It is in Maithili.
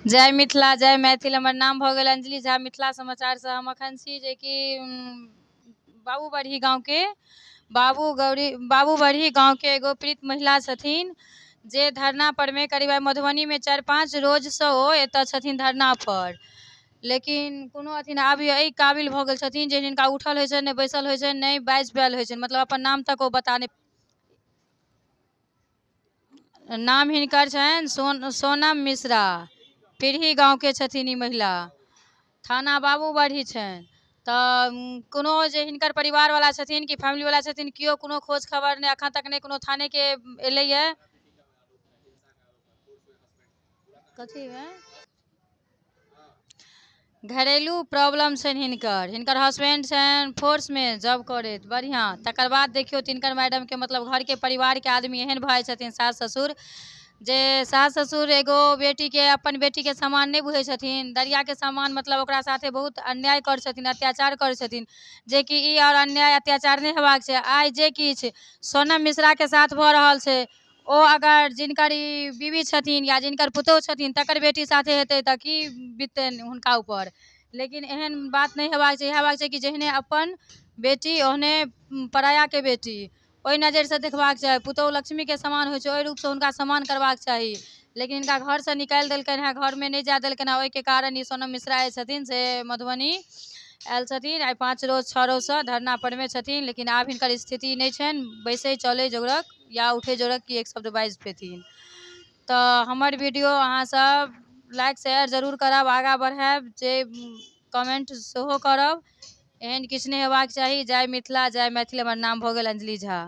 जय मिथिला जय मैथिल। हमर नाम भऽ गेल अंजलि झा। मिथिला समाचारसँ हम एखन छी जेकि बाबूबरही गाँवके बाबू गौरी बाबूबरही गाँवके एगो पीड़ित महिला छथिन जे धरना परमे करीब आइ मधुबनीमे 4-5 रोजसँ ओ एतय छथिन धरनापर। लेकिन कोनो अथी नहि, आब एहि काबिल भऽ गेल छथिन जे हिनका उठल होइ छनि, नहि बैसल होइ छनि, नहि बाजि पायल होइ छनि, मतलब अपन नाम तक ओ बता नहि। नाम हिनकर छनि सोनम मिश्रा, पीरही गाँवके छथिन ई महिला, थाना बाबूबरही छनि। तऽ कोनो जे हिनकर परिवारवला छथिन कि फैमिलीवला छथिन, केओ कोनो खोज खबर नहि एखन तक नहि कोनो थानेके एलैए। कथीमे घरेलू प्रॉब्लम छनि हिनकर। हिनकर हसबैंड छनि फोर्समे जॉब करैत बढ़िआँ। तकर बाद देखियौ तिनकर मैडमके मतलब घरके परिवारके आदमी एहन भऽ जाइ छथिन सास ससुर, जे सास ससुर एगो बेटीके अपन बेटीके समान नहि बुझै छथिन, दरियाके समान, मतलब ओकरा साथे बहुत अन्याय करै छथिन, अत्याचार करै छथिन, जेकि ई आओर अन्याय अत्याचार नहि हेबाक छै। आइ जे किछु सोनम मिश्राके साथ भऽ रहल छै, ओ अगर जिनकर ई बीवी छथिन या जिनकर पुतोहु छथिन तकर बेटी साथे हेतै तऽ की बिततनि हुनका ऊपर। लेकिन एहन बात नहि हेबाक छै। हेबाक छै कि जेहने अपन बेटी ओहने परायाके बेटी, ओहि नजरिसँ देखबाक चाही। पुतोहु लक्ष्मीके समान होइ छै, ओहि रूपसँ हुनका सम्मान करबाक चाही। लेकिन हिनका घरसँ निकालि देलकनि हेँ, घरमे नहि जाय देलकनि हेँ। ओहिके कारण ई सोनम मिश्रा जे छथिन से मधुबनी आयल छथिन। आइ 5 रोज 6 रोजसँ धरना परमे छथिन। लेकिन आब हिनकर स्थिति नहि छनि बैसै चलै जोगरक या उठै जोगरक कि एक शब्द बाजि पेथिन। तऽ हमर वीडियो अहाँसभ लाइक शेयर जरूर करब, आगाँ बढ़ायब, जे कमेंट सेहो करब। एहन किछु नहि हेबाक चाही। जय मिथिला जय मैथिली। हमर नाम भऽ गेल अंजलि झा।